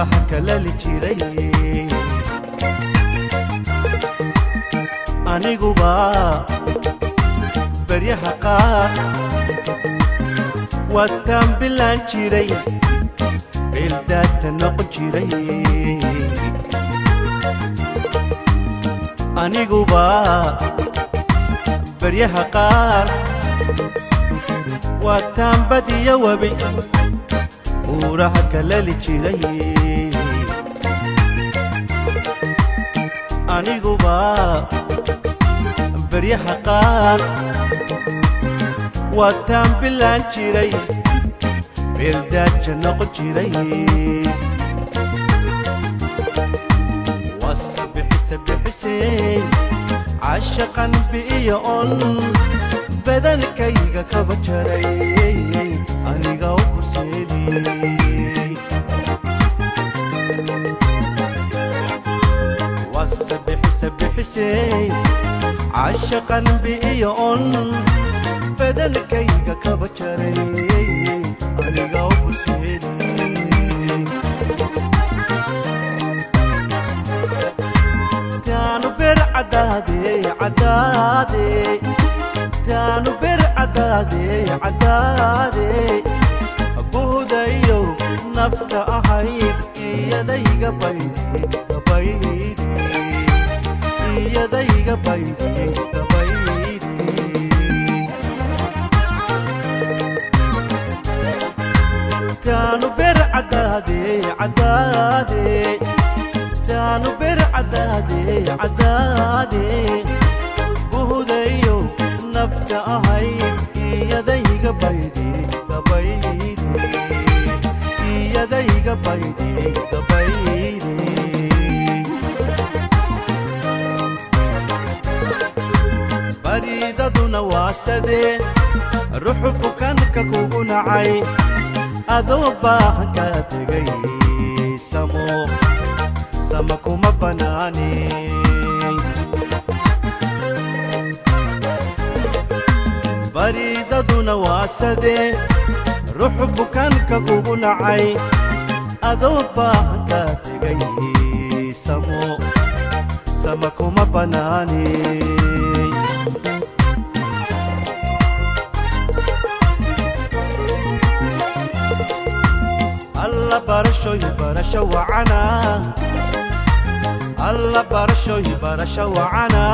Buuraha kalali jiray aniguba baryaha qaar wataan bilaan jiray bildaata noqon jiray aniguba baryaha qaar wataan badiya wabi buuraha kalali jiray aniguba baryaha qaar wataan bilaan jiray bildaaja noqon jiray wasabixisabixiseen cashaqan bi'iyo on badankayga kaba jaray aniga u buseeli wasabixisabixiseen cashaqan bi'iyo on badankayga kaba jaray aniga u buseeli taanu ber cadaade cadaade taanu ber cadaade cadaade buhdayo nafta ahayd iyadayga baydi gabaydi iyadayga baydi gabaydi taanu ber cadaade cadaade taanu ber cadaade cadaade buhdayo nafta ahayd iyadayga baydi gabaydi iyadayga baydi gabaydi baridaduna waasadee ruuxu bukaanka kugu nacay adoo baahan kaa tegay samo sama kuma banaani baridaduna waasadee ruuxu bukaanka kugu nacay adoo baahan kaa tegay samo sama kuma banaani alla barashoy barasho wacana alla barashoy barasho wacana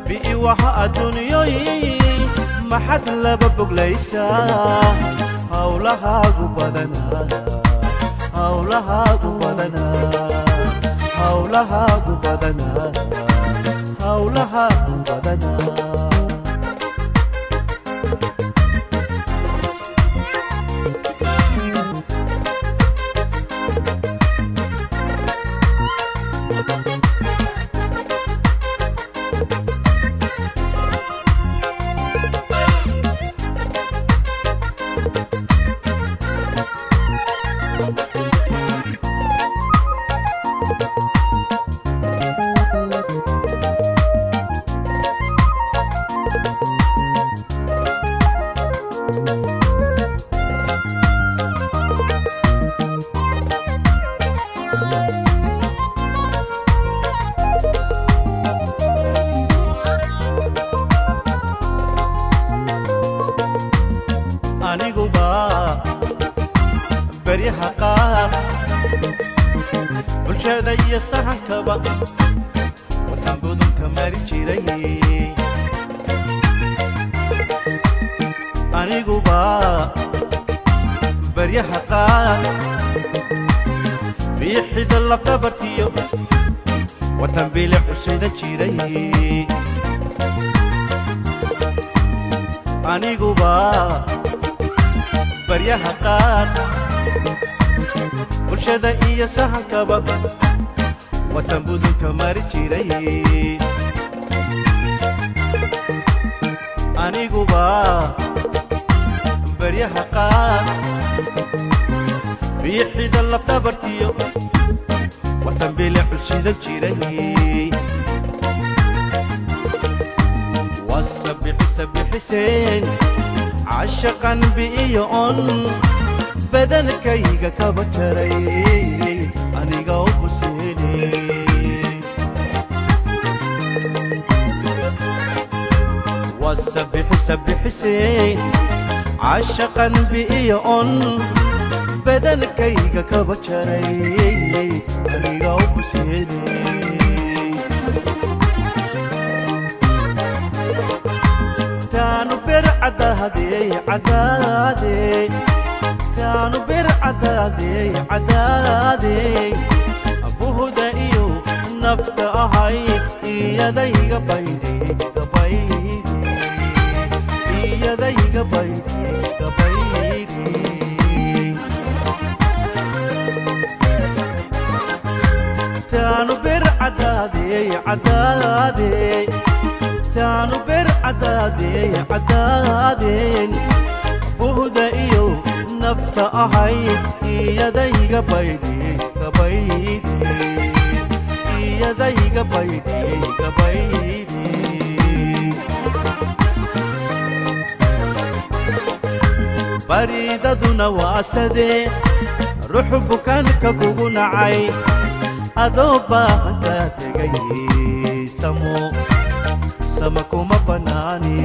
bi'i waxa adduunyoy maxad laba boglaysaa hawlahaagu badanaa hawlahaagu badanaa hawlahaagu badanaa hawlahaagu badanaa aniguba baryaha qaar bulshada iyo sahankaba wataan godonka mari jiray aniguba baryaha qaar biixida lafdhabartiyo wataan bilic cusaydan jiray aniguba baryaha qaar bulshada iyo sahankaba wataan budunka mari jiray aniguba baryaha qaar biixida lafdhabartiyo wataan bilic cusaydan jiray wasabixisabixiseen cashaqan bi'iyo on Badankayga kaba jaray aniga u buseelay. Wasabixisabixisey caashaqan bi'iyo on badankayga kaba jaray aniga u buseelay. Taanu ber cadaadey cadaadey, taanu ber cadaadey cadaadey, buhda iyo nafta ahay iyadayga baydhi gabaydhi, iyadayga baydhi gabaydhi. Taanu ber cadaadey cadaadey, taanu ber cadaadey cadaadeen, buhda iyo nafta ahayd iyadayga baydhi gabaydhi, iyadayga baydhi gabaydhi. Baridaduna waa sadee ruux bukaanka kugu nacay adoo baahan kaa tegay, samo sama kuma bannaani.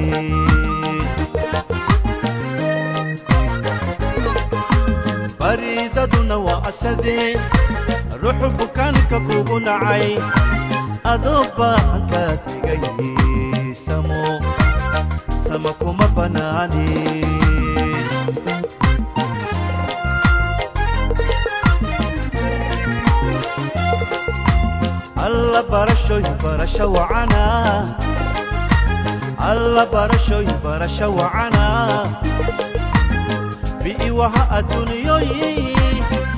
Baridaduna waa asadee ruux bukaanka kugu nacay adoo baahan kaa tegay, samo sama kuma bannaani. Alla barashoy barasho wacana, alla barashoy barasho wacana, bi'i waha adduunyoyi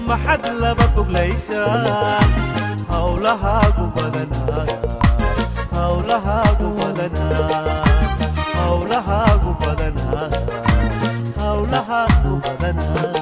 maxad laba boglaysaa, hawlahaagu badanaa, hawlahaagu badanaa, hawlahaagu badanaa, hawlahaagu badanaa.